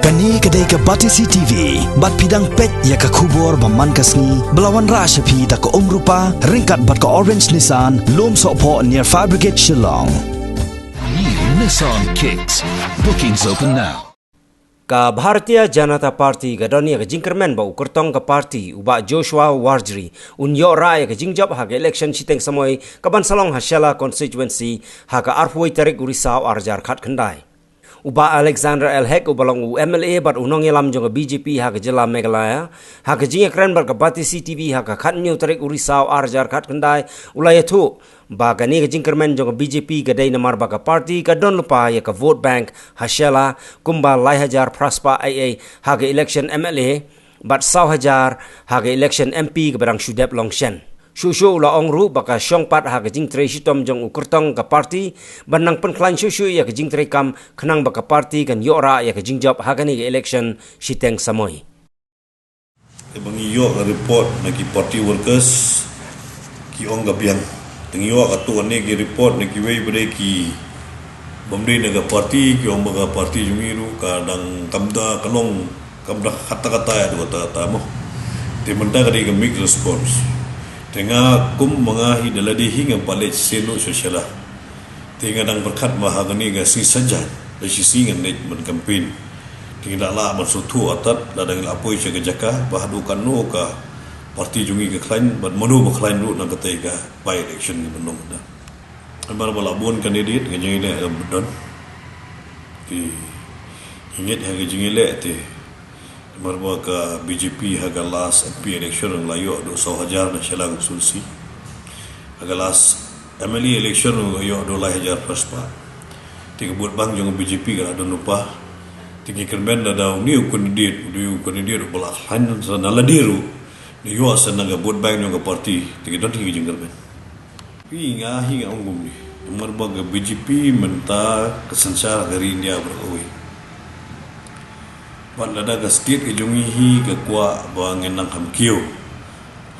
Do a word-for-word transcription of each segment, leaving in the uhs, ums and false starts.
Kane ka dei ka Batesi T V, bad phi dang peit ïa ka khubor ba man ka sngi, ba la wanrah sha phi da ka Umrupa, ryngkat bad ka Orange Nissan, Lumsohphoh near Fire Brigade Shillong. New Nissan Kicks. Bookings open now. Ka Bharatiya Janata Party ka don ïa ka jingkyrmen ba u kyrtong ka party u Bah Joshua Warjri un ïoh rah ïa ka jingjop ha ka election shiteng samoi ka ban sa long ha Shella constituency ha ka arphew tarik u Risaw ar hajar khatkhyndai. U Bah Alexander L Hek uba long u M L A bad u nongïalam jong ka B J P ha ka jylla Meghalaya, ha ka jingïakren bad ka Batesi T V ha ka khathynñiew tarik u Risaw ar hajar khatkhyndai, u la ïathuh ba kane ka jingkyrmen jong ka B J P ka dei namar ba ka party ka don lypa ïa ka vote bank ha Shella, kumba lai hajar phra spah eiei ha ka election M L A bad saw hajar ha ka election M P kaba dang shu dep long shen. Shuh shuh u la ong ruh ba ka shong pat ha ka jingtrei shitom jong u kyrtong ka party ban nang pynkhlaiñ shuh shuh ïa ka jingtrei kam khnang ba ka party kan ïoh rah ïa ka jingjop ha kane ka election shiteng samoi. Te ba ngi ïoh ka report na ki party workers, ki ong ka biang. Te ngi ïoh katto katne ki report na kiwei pat de ki bym dei na ka party, ki ong ba ka party jong ngi ruh ka dang kam da ka long, kam da kata kata ïa, kata kata mo. Te mynta ka dei ka mixed response. Te nga kum ma nga hi da lade hi ngam pat leit shisien ruh sha Shella. Te nga dang pyrkhat ba ha kane ka sngi Saitjaiñ, da shisien ngan leit ban campaign. Te nga da lah ban sngewthuh artat lada ngi la poi sha ka jaka ba haduh katno ka party jong ngi ka khlaiñ bad mano ba khlaiñ ruh na katei ka by election ka ban long mynta. Namar ba la bun candidate, ka jingïaleh ka bun don. Te ngeit ha ka jingïaleh te namar ba ka B J P ha ka last M P election la ïoh haduh saw hajar na Shella constituency. Ha ka last M L A election la ïoh haduh lai hajar phra spah. Te ka vote bank jong ka B J P ka la don lypa. Te ngi kyrmen lada une u candidate, une u candidate uba la khlaiñ sa na lade ruh, u ïoh sa na ka vote bank jong ka party, te ka don hi ka jingkyrmen. Phi, nga hi nga ong kumne. Namar ba ka B J P mynta ka synshar ka ri India baroh kawei. Bad lada ka state ka jong ngi hi ka kwah ba ngin nang kham kiew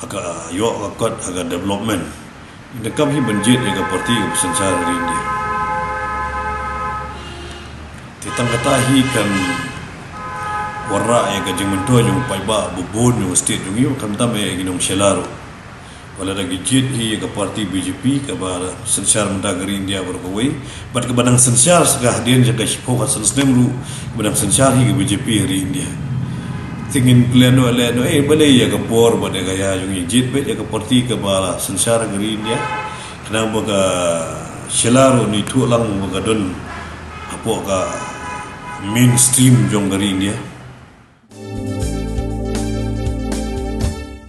ha ka ïoh ka kot ha ka development, ngin da kam hi ban jied ïa ka party kaba synshar ka ri India. Te tang kata hi kan wanrah ïa ka jingmyntoi jong u paidbah ba bun jong ka state jong ngi, khamtam ïa ki nong Shella ruh. Wat lada ki jied hi ïa ka party B J P kaba synshar mynta ka ri India baroh kawei, bad kaba nang synshar sa ka hadien jong ka shiphew khatsan snem ruh, kaba nang synshar hi ka B J P ha ri India. Te ngin klet noh leh noh, eh, balei ïa ka por bad ïa ka ïa jong ngi jied beit ïa ka party kaba synshar ka ri India. Khnang ba ka Shella ruh ngi ïathuh lang ba ka don hapoh ka mainstream jong ka ri India.